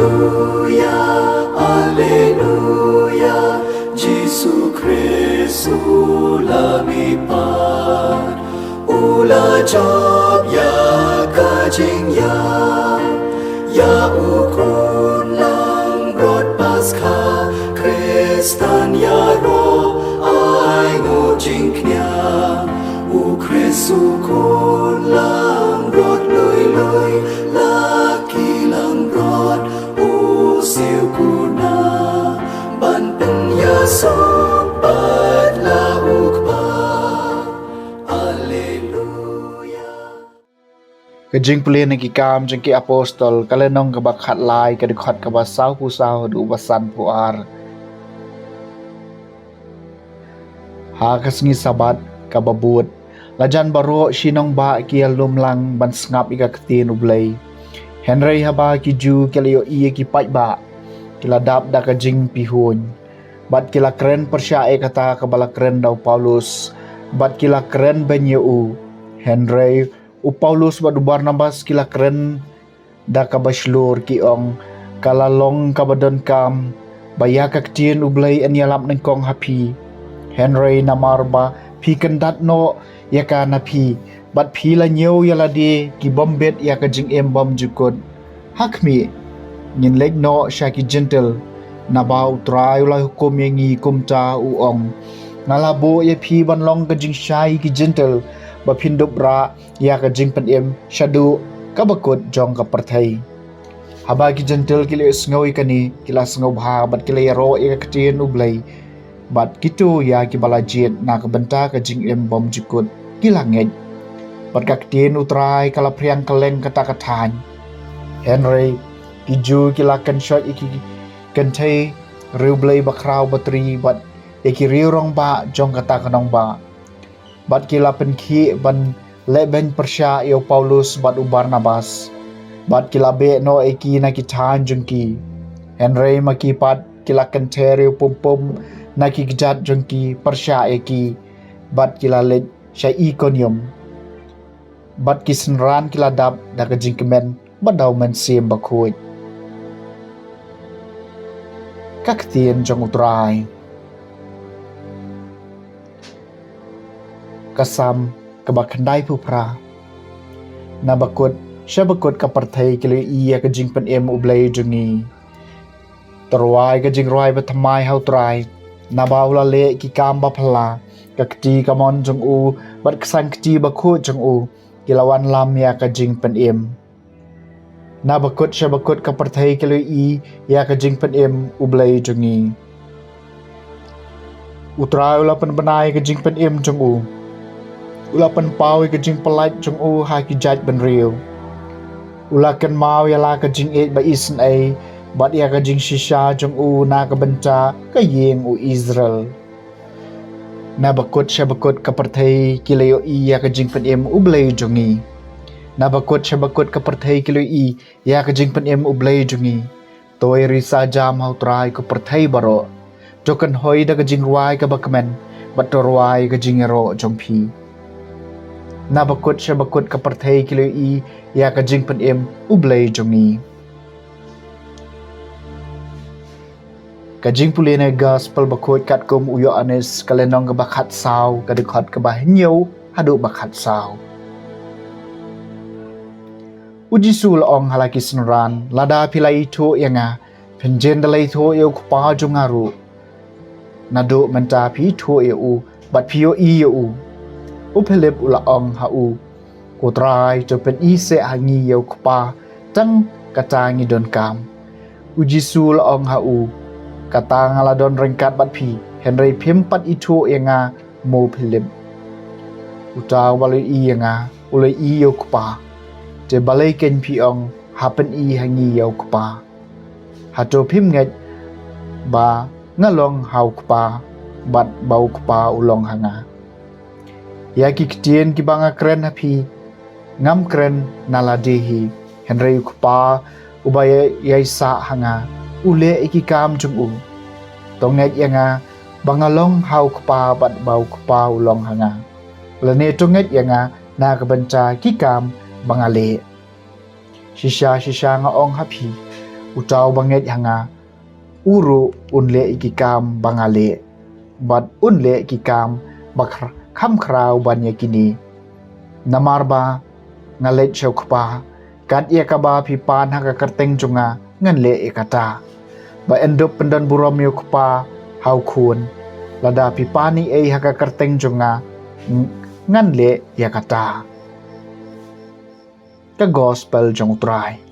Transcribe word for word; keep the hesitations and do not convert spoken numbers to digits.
Alleluia, Alleluia, Jisu Khrist u la mihpat, u la jop ïa ka jingïap, ïa u khun langbrot Paskha, Khristan ïaroh ai nguh jingkñia, u Khrist u khun langbrot lui lui, la ki langbrot u siew kuna, ban pynïasoh pat la u Kpa. Alleluia. Ka jingpule na ki Kam jong ki Apostol, ka lynnong kaba khatlai, ka dkhot kaba sawphew saw haduh ba sanphew ar. Ha ka sngi Sabbath kaba bud, la jan baroh shi nongbah ki ïalum lang ban sngap ïa ka ktien U Blei. Hynrei haba ki Jiw ki la ïohi ïa ki paidbah, ki la dap da ka jingpihuiñ, bad ki la kren pyrshah ïa kata kaba la kren da u Paulus, bad ki la kren beiñ ïa u. Hynrei u Paulus bad u Barnabas ki la kren da kaba shlur, ki ong, ka la long kaba donkam ba ïa ka ktien U Blei yn ïalap nyngkong ha phi. Hynrei namar ba phi kyndat noh ïa ka na phi, bad phi la ñiew ïa lade ki bym bit ïa ka jingim bymjukut. Ha khmih, ngin leit noh sha ki Jentil, naba U Trai u la hukum ïa ngi kumta, u ong, nga la buh ïa phi ban long ka jingshai ki Jentil, ba phin dup rah ïa ka jingpynim shaduh kaba kut jong ka pyrthei. Haba ki Jentil ki la ïohsngew ïa kane, ki la sngewbha bad ki la ïaroh ïa ka ktien U Blei, bad kito ïa kiba la jied na ka bynta ka jingim bymjukut ki la ngeit, bad ka ktien U Trai ka la phriang kylleng kata ka thaiñ. Hynrei ki Jiw ki la kynshoit ïa ki kynthei riewblei bakhraw batri bad ïa ki riew rangbah jong kata ka nongbah, bad ki la pynkhih ban leh beiñ pyrshah ïa u Paulus bad u Barnabas, bad ki la beh noh ïa ki na ki thaiñ jong ki. Hynrei ma ki pat ki la kynther ïa u pum pum na ki kjat jong ki pyrshah ïa ki, bad ki la leit sha Ikonium, bad ki synran ki la dap da ka jingkmen bad da U Mynsiem Bakhuid. Ka ktien jong U Trai. Ka Salm kaba khyndaiphew phra. Na bakut sha bakut ka pyrthei ki la ïohi ïa ka jingpynim U Blei jong ngi. To rwai ka jingrwai bathymmai ha U Trai, naba u la leh ki kam baphylla. Ka kti kamon jong u bad ka sangkti bakhuid jong u ki la wanlam ïa ka jingpynim. Na bakut sha bakut ka pyrthei ki la ïohi ïa ka jingpynim U Blei jong ngi. U Trai u la pynbna ïa ka jingpynim jong u, u la pynpaw ïa ka jingpyllait jong u ha ki jaitbynriew. U la kynmaw ïa la ka jingïeit ba isynei bad ïa ka jingshisha jong u na ka bynta ka ïing u Israel. Na bakut sha bakut ka pyrthei ki la ïohi ïa ka jingpynim U Blei jong ngi. Na bakut sha bakut ka pyrthei ki la ïohi ïa ka jingpynim U Blei jong ngi. To ïa risa jam ha U Trai ko pyrthei baroh. To kynhoi da ka jingrwai kaba kmen, bad to rwai ka jingïaroh jong phi. Na bakut sha bakut ka pyrthei ki la ïohi ïa ka jingpynim U Blei jong ngi. Ka jingpule na Gospel Bakhuid katkum u Ïoannis, ka lynnong kaba khatsaw, ka dkhot kaba hynñiew haduh ba khatsaw. U Jisu u la ong ha la ki synran, lada phi la ithuh ïa nga, phin jin da la ithuh ïa u Kpa jong nga ruh. Naduh mynta phi ithuh ïa u bad phi ïohi ïa u. U Philip u la ong ha u, ko Trai, to pyni seh ha ngi ïa u Kpa, tang kata ngi donkam. U Jisu u la ong ha u, kata nga la don ryngkat bad phi, hynrei phim pat ithuh ïa nga, mo Philip. Uta uba la ïohi ïa nga u la ïohi ïa u Kpa. Te balei keiñ phi ong, ha pyni ha ngi ïa u Kpa? Hato phim ngeit ba nga long ha u Kpa, bad ba u Kpa u long ha nga? Ïa ki ktien kiba nga kren ha phi, ngam kren na lade hi, hynrei u Kpa uba ïai sah ha nga u leh ïa ki kam jong u. To ngeit ïa nga ba nga long ha u Kpa bad ba u Kpa u long ha nga, lane to ngeit ïa nga na ka bynta ki kam ba nga leh. Shisha shisha nga ong ha phi, Uta uba ngeit ha nga, u ruh un leh ïa ki kam ba nga leh, bad un leh ki kam ba khar- kham khraw ban ïa kine. Namar ba nga leit sha u Kpa, kat ïa kaba phi pan ha ka kyrteng jong nga, ngan leh ïa kata. Ba yn dup pyndonburom ïa u Kpa ha u Khun. Lada phi pan ei ei ha ka kyrteng jong nga, ng- ngan leh ïa kata. Ka Gospel jong u Trai.